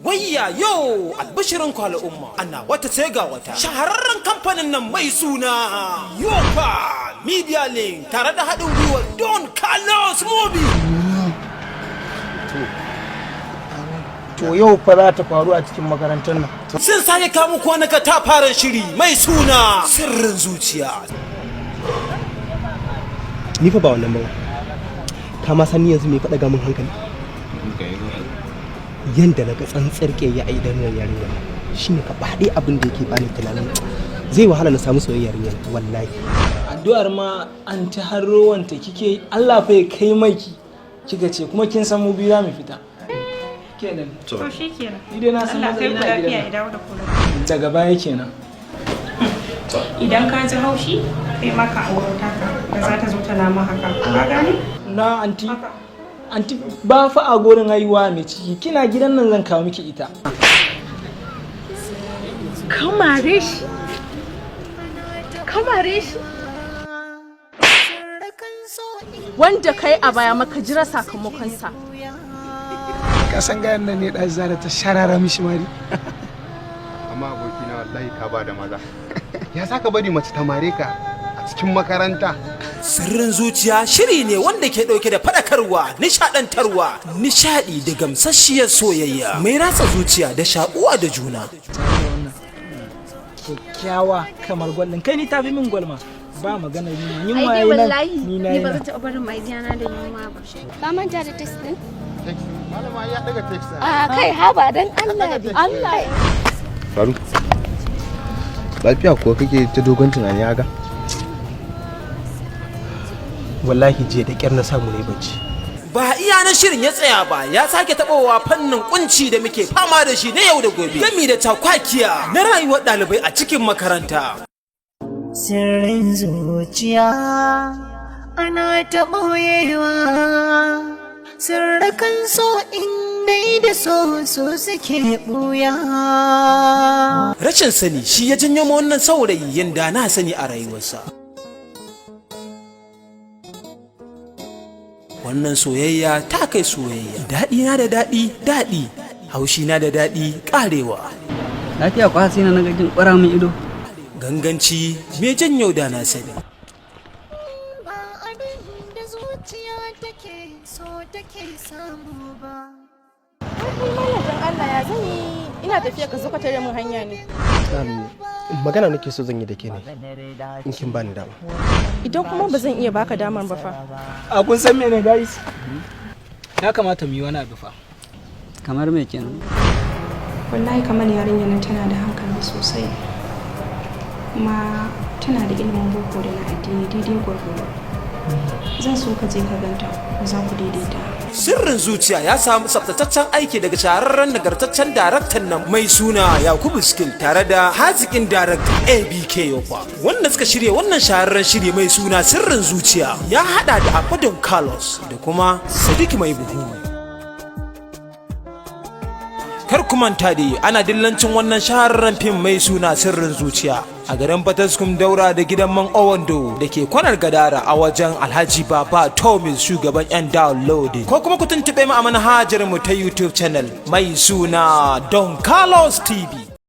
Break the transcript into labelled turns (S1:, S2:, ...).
S1: Wayya yo, albishirin ku al'umma, ana wata sai ga wata shahararren kamfanin nan mai suna Yofa Media Link tare da haɗin gwiwar Don Carlos Movie.
S2: To, yau fa za ta faru a cikin makarantar nan.
S1: Sun sake kawo muku wani katafaren shiri mai suna Sirrin Zuciya.
S3: Ni fa ba wannan ba. Ka ma san ni yanzu me faɗa ga mun hankali? Yanda na ga tsantsar ƙiyayya a idanuwan yarinya shine ka ɗaya abin da yake bani tunanin zai wahala na samu soyayya yarinya, wallahi.
S2: Addu'ar ma an ta har rowanta kike, Allah fa ya kai maki kika ce, kuma kin san mu biyu za mu fita kenan.
S4: To shi kenan.
S2: Ni dai na san
S4: Allah kai
S2: matsayina
S4: ku
S2: a
S4: lafiya
S2: gidan
S4: ya
S2: nan.
S4: dawo da ku lafiya.
S2: Daga baya kenan.
S4: Idan ka ji haushi, kai ma ka auro taka da za ta zo ta nama haka. Ka gane?
S2: Na anti.
S4: Haka.
S2: Anti, ba fa a gurin haihuwa mai ciki kina gidan nan, zan kawo miki ita.
S5: Kamare shi, kamare shi, wanda kai a baya maka jira sakamakonsa.
S6: Ka san gayan nan ne ɗan Zara ta sharara mishi mari.
S7: Amma abokina, wallahi ka ba da maza. Ya saka bari mace ta mare ka a cikin makaranta?
S1: Sirrin Zuciya shiri ne wanda ke ɗauke da faɗakarwa, nishaɗantarwa, nishaɗi da gamsasshiyar soyayya mai ratsa zuciya da shaƙuwa da juna.
S2: Kyakkyawa kamar gwallin kai, ni tafi min gwalma, ba magana yunwa.
S5: Ai
S2: Yunwa
S5: dai
S2: yayi nan.
S5: wallahi
S2: Ni na
S5: ni
S2: yi
S5: ba
S2: nan.
S5: zan taɓa barin mai na da yunwa ba. Ka manta da test din?
S7: Text malama ya daga text.
S5: A kai, haba dan Allah dai. Allah.
S8: Faru. Lafiya kuwa kake ta dogon tunani haka?
S3: Wallahi jiya da kyar na samu ne bacci.
S1: Ba iya na shirin ya tsaya ba, ya sake taɓowa fannin kunci da muke fama da shi na yau da gobe, gami da cakwakiya na rayuwar ɗalibai a cikin makaranta.
S9: Sirrin zuciya ana ta ɓoyewa, sirrikan so in da so so suke ɓuya.
S1: Rashin sani shi ya janyo ma wannan saurayi yin da na sani a rayuwarsa. Wannan soyayya ta kai soyayya, daɗi na da daɗi daɗi, haushi na da daɗi ƙarewa.
S10: Lafiya kwa sai na ga kin ƙwara min ido?
S1: Ganganci me janyo da na sani.
S9: Ba abin da zuciya take so take samu ba.
S5: Wai malam, dan Allah, ya zan yi ina tafiya ka zo ka tare min hanya ne?
S3: Magana nake so zan yi da ke ne, in kin bani dama.
S5: Idan kuma ba zan iya baka damar ba fa?
S2: A kun san mene, guys? Ya kamata mu yi wani abu fa.
S10: Kamar me kenan?
S4: Wallahi kamar yarinyar nan tana da hankali sosai. Kuma tana da ilimin boko da na addini daidai gwargwado. Zan so ka je ka ganta ko za ku daidaita.
S1: Sirrin Zuciya ya samu tsaftataccen aiki daga shahararren nagartaccen daraktan nan mai suna Yakubu Skill tare da hazikin darakta ABK Yofa, wanda suka shirya wannan shahararren shiri mai suna Sirrin Zuciya. Ya hada da Abaddon Carlos da kuma Sadiq Mai Buhu. Kar ku manta dai, ana dillancin wannan shahararren fim mai suna Sirrin Zuciya a garin Fataskum, daura da gidan man Owando da ke kwanar Gadara, a wajen Alhaji Baba Thomas, shugaban yan downloading, ko kuma ku tuntuɓe mu a manhajar mu ta YouTube channel mai suna Don Carlos TV.